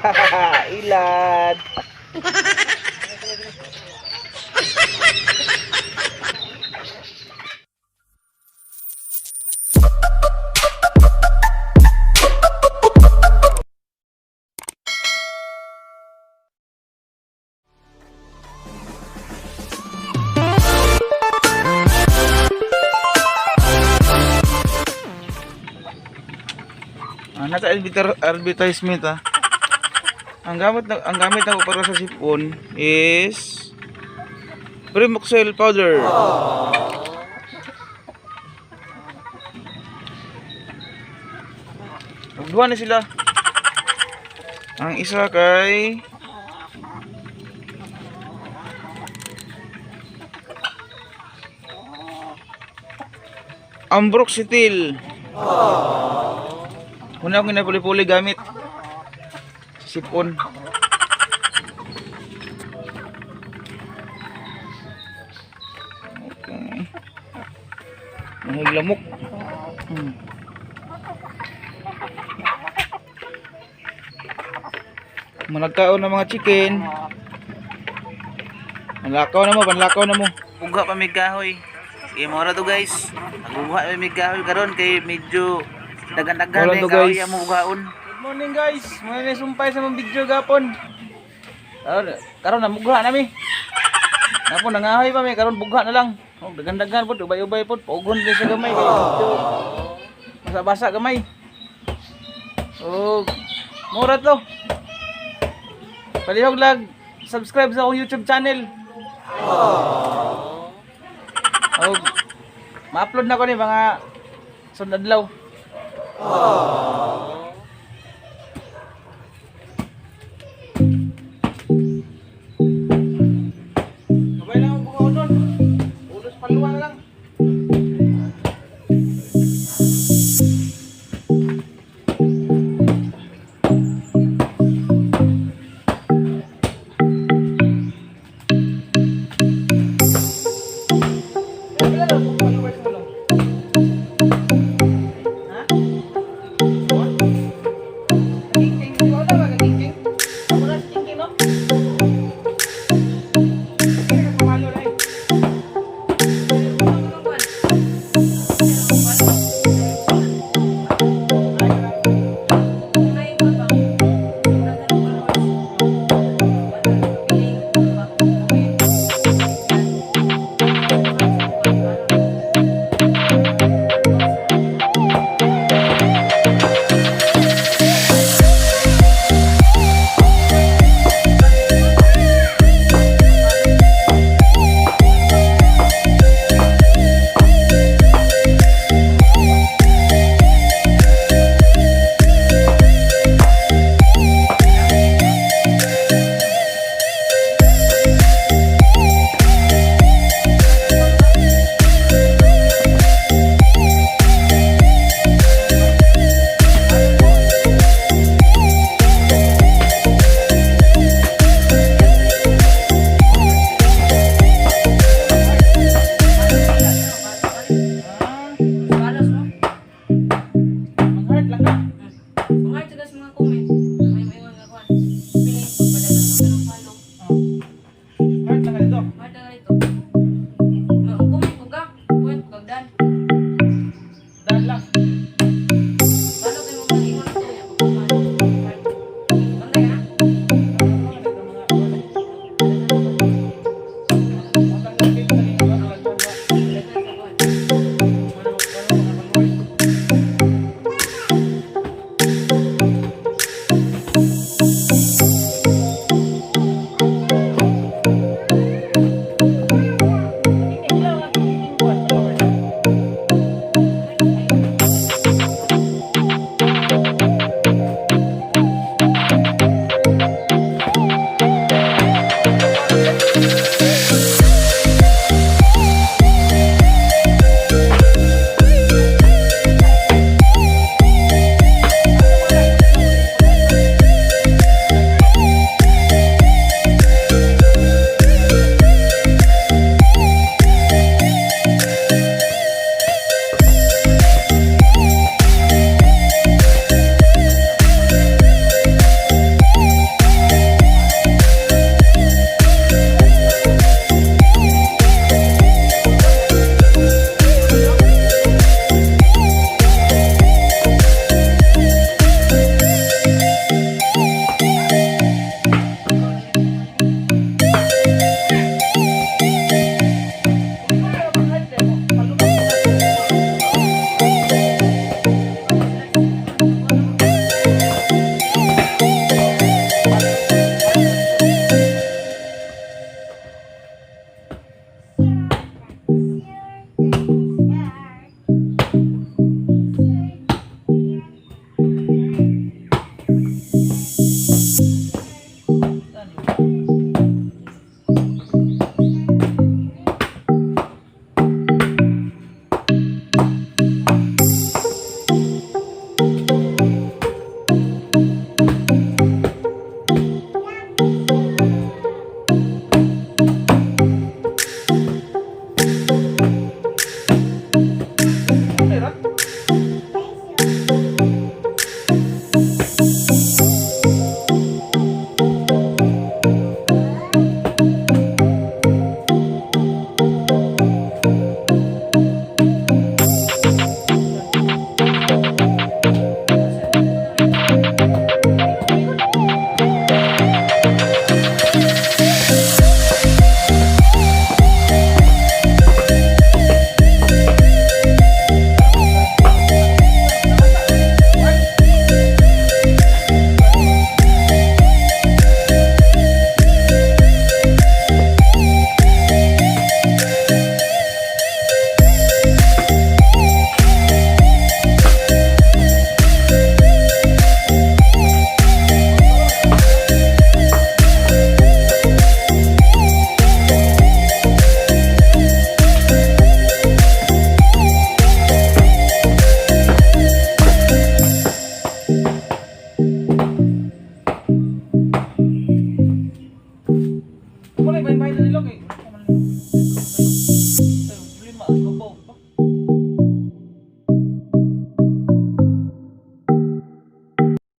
Ilad. Ah, nasa advertisement ah. Ang gamit na para sa sipon is Primoxel powder. Duha na sila. Ang isa kay Ambroxetil. Una akong ginapuli-puli gamit. Sa sipon. Okay. Mahiglamok. Managkaon ng mga chicken. Manlakaw na mo, panlakaw na mo. Bugha pa mig kahoy. Sige mo to, guys. Naguguha pa mig kahoy karon kay medyo dagan-dagan Wala eh to, kahoy guys. amo bugaon. Good morning, guys. Mga ni sumpay sa mga video gapon. Karon karon namugha nami. Napo nangahoy pa mi karon bugha na lang. Oh, dagan-dagan pod, ubay-ubay pod, paugon din sa gamay kay medyo basa-basa gamay. Oh, mura to. Palihog lag subscribe sa akong YouTube channel. Oh. Ma-upload na ko ni mga sunod adlaw. Sabay lang ang bukaw doon. Ulos paluwa na lang. Wala ba bahay nilong eh.